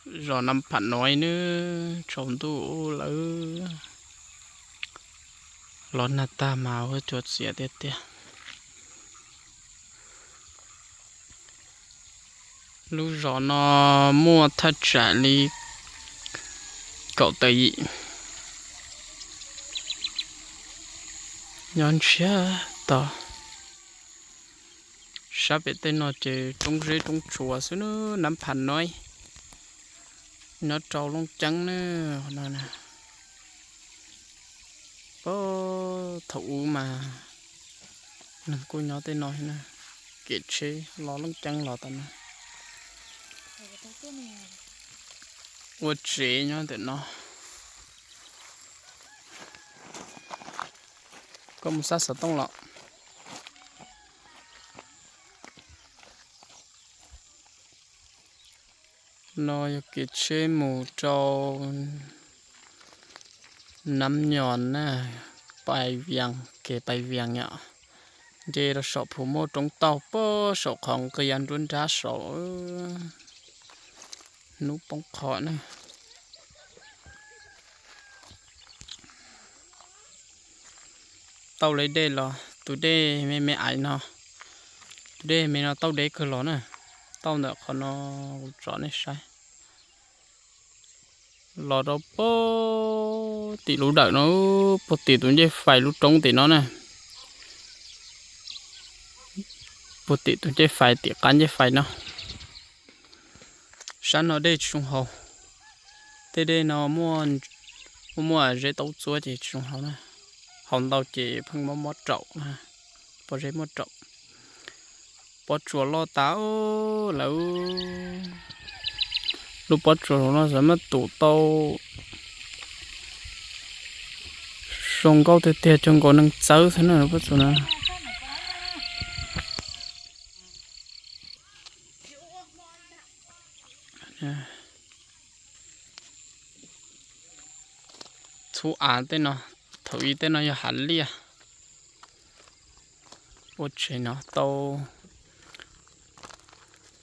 Zos Nab Pham Noiv nab, tsaus ntuj lawm, los nag tag mas ua cua txias tiag tiag. Lub zos no muaj thaj tsam li kaum tawm yim, nyob ntsiag to. Sab pem tej no ces roob zeb roob tsuas xwb nab, Nab Pham Noiv, nyob rau Looj Ceeb na. Thaum ub mas neeg kuj nyob tej no, kev tsheb los Looj Ceeb los tom no, ua tsev nyob ntawm no. Koj mus sab xov tooj los. No yog kev tsheb mus rau Nab Nyos na, Pais Vias, kev Pais Vias yom. Nce rau saum Phu Muaj Roob Tauj, puag saum qhov nqia nruab nrab saud, hnub poob qho na. Tauj li dej los tus dej me me ais no, tus dej me no tauj deb kawg los na. Tauj ntawm qhov no kuv tso nej saib, los rau puag tim lub dawm no, puag tim tus ncej fais lub roob tim no na, puag tim tus ncej fais, tim qab ncej fais no. Sab no dej tsis zoo haus, tej dej no muaj, muaj zeb taub txuab ces tsis zoo haus na. Haus ntau ces pheej mob mob raum, pob zeb muab raum. Pob tsuas loj tas lawm, lub pob tsuas no xav muab tus tau zoo nkauj tiag tiag, cog nkaus neeg txawb xwb na pob tsuas na. Txhub av tej no, thaum ub tej no yog hav liaj. Ua tsev no tau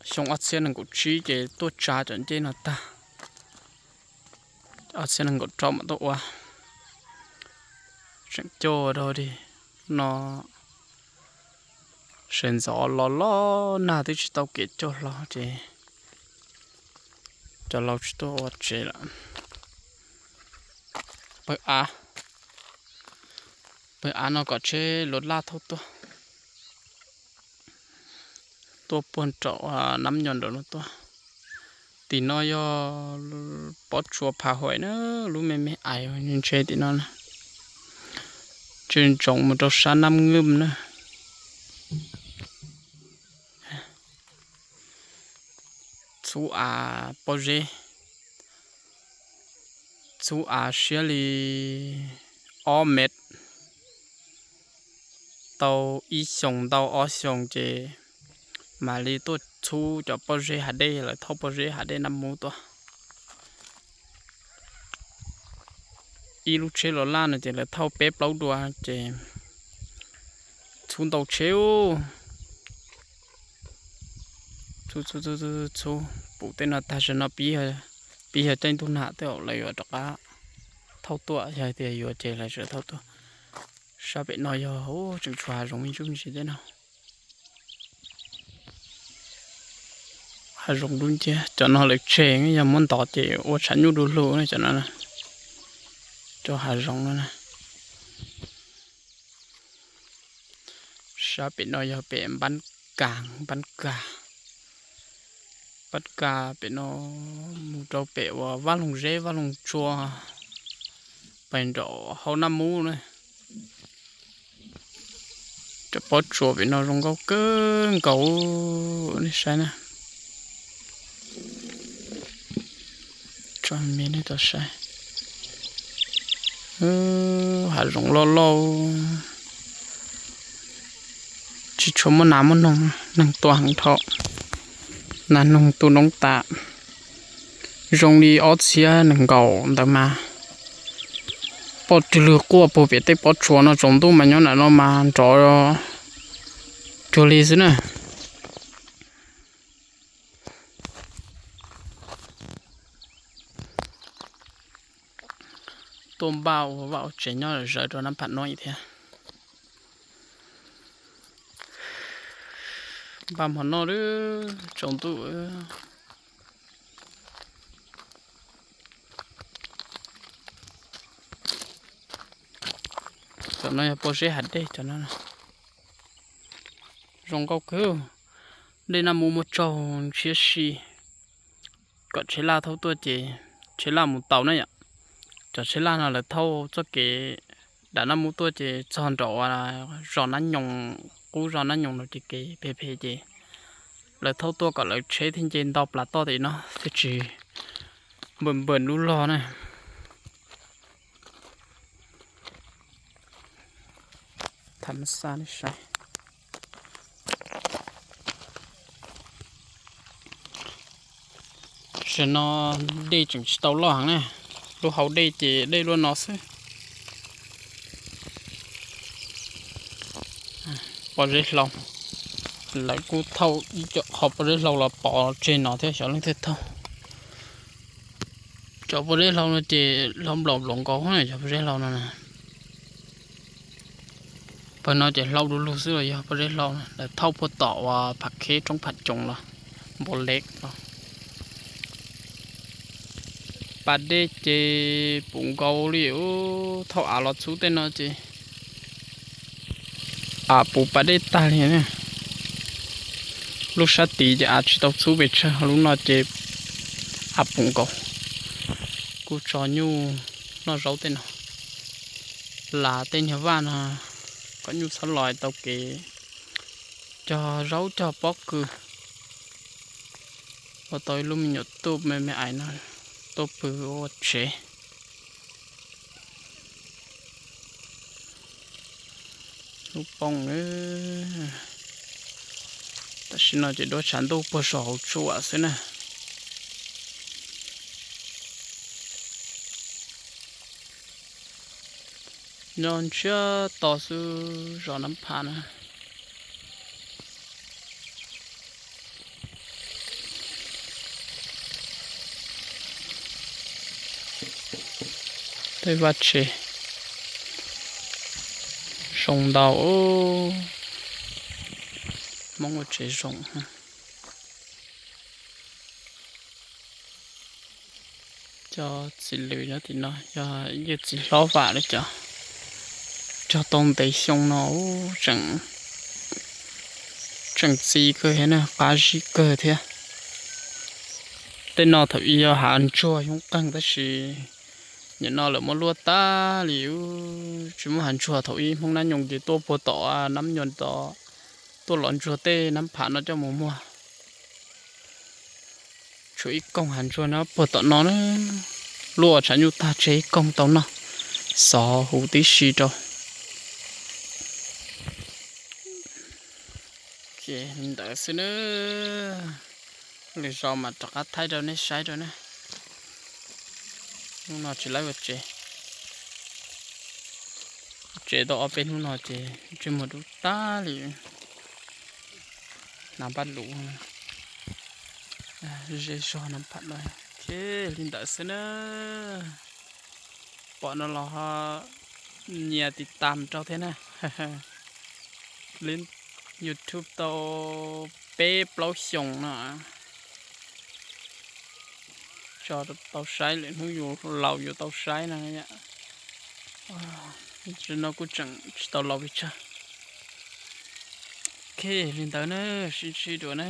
xyoo ob txhiab nees nkaum tsib ces tuaj tsa cov ncej no tag, ob txhiab nees nkaum rau mam tuaj ua. Tseem coj dog dig no, sawv ntxov los los nag twb tsis tau kev coj hlo ces cov laus tsis tuaj ua tsev lawm. Pawg av, pawg av no kom tsheb luv laj thauj tuaj, tuaj puag nraum Nab Nyos nraum no tuaj. Tim no yog pob tsuas Phav Huam na, lub me me ais ntshe tim no na, tsis ntsoov mus rau sab Nab Nyos na. Txhub av pob zeb, txhub av siab li ob mev, tau ib xyoos ntau ob xyoos ces mam li tuaj txhub cov pob zeb hav dej, lawv thauj pob zeb hav dej Nab Mub tuaj. Ib lub tsheb luv laj no ces lawv thauj peb plaub dua ces txhub ntau tsheb. Txhub, txhub, txhub, txhub, pum tej no tag sawv no, pib yog caij ntuj nag tej lawv yuav rov qab thauj tuaj, yog tias yuav ces lawv tseem thauj tuaj. Sab pem no yog tseem tshuav hav zoov ib ntsuj ntsis tej no. Hav zoov dub nciab, cov no lawv tseg yog muab ntov ces ua tshav nyuj du lug cov no, cov hav zoov no na. Sab pem no yog pem Npab Kas, Npab Kas, Npab Kas pem no mus rau pem uas Vaj Loog Zeb, Vaj Loog Tsua, pem nraum hauv Nab Mub na. Cov pob tsuas pem no zoo nkauj kawg nkaus, nej saib na. Tso me nej tau saib, hav zoov loj loj, tsis tshua muaj nas muaj noog, neeg tuaj heev dhau. Nas noog tu noob tas, zoo li ob txhiab nees nkaum ntawd mas poj rwg lwg quaj puag pem tej pob tsuas no, tsaus ntuj mas nyob nram no mas nrov cuag li xwb na. tuaj npaj ua vaj ua tsev nyob zawv rau Nab Pham no thiab. Npaj hmo noj lawm tsaus ntuj. Cov no yog pob zeb hav dej cov no. Zoo nkauj kawg. Dej Naj Mub muab tsaug ntshiab si, kom tsheb laj thaub tuaj ces tsheb laj mus tau na yom. Cov tsheb laj no lawv thauj txoj kev dam Naj Mub tuaj ces txog nraum zos Nab Nyoos, qub zos Nab Nyoos no ces kev phem phem ces lawv thauj tuaj kom lawv tsheb thiaj nce ntau plas toj tim no thiaj tsis npawm npawm lub log na. Tham ma xaj nej saib. Tam sim no dej tseem tsis tau loj heev na, lub hauv dej ces dej luaj no xwb. Pob zeb hlau, lawv kuj thauj ib co qho pob zeb hlau los pov tseg no thiab xyov leej twg thauj. Cov pob zeb hlau no ces hlau nplaum nplaum nkaus cov pob zeb hlau no. Pawg no ces hlau du lug xwb los yog pob zeb hlau, lawv thauj puag tom uas Pham Kheb roob Pham Coom los, Npau Leb los. Pas dej ces puv nkaus li, thauj av los txhub tej no ces av puv pas dej tag li. Lub sab tid ces av tsis tau txhub pes tsawg, lub no ces av puv nkaus. Kuj tso nyuj noj zaub tej no, las tej nyuag vaj no kom nyuj txhob los tau kev cog zaub cog pob kws. Ua tau ib lub me nyuam tuaj me me ais no tuaj pw ua tsev. Lub poob, tam sim no ces duab tshav ntuj puag saum hauv tsuam xwb na. Nyob ntsiag to xwb zos Nab Pham na. Tej vaj tsev zoo ntau, Hmoob ua tsev zoo. Cov txiv lws nyob tim no yog yawg txiv hlob Vam lawv cov, cog tau ntev xyoo no, tseem, tseem txi kawg thiab na, qab zib kawg thiab. Tej no thaum ub yog hav ntsuag xyoob qeeg tab sis nim no lawv muab luaj tag li, tsis muaj hav ntsuag. Thaum ub Hmoob Nab Nyoos ces tuaj puag tom Nab Nyoos tod, tuaj lov ntsuag tej Nab Pham no coj mus muag. Tshuav ib koog hav ntsuag no puag tom no na, luaj tshav nyuj tag tseg ib koog tau noj, xov huv tib si rau. Li ntawd xwb na, lwm zaus mam rov qab thaij rau nej saib rau na. Hnub no tsis laib ua tsev, tsev tau ob peb hnub no ces ntsej muag dub tag li, hnav npaj luv, zej zog no pam no. Li ntawd xwb na, pom no los ho nias tiv tam rau thiab na. YouTube tau peb plaub xyoos no, tso tau saib lwm hnub yus laus yus tau saib no. Tam sim no kuj tseem tsis tau laus pes tsawg. Ok, li ntawd na, sib ntsib dua na.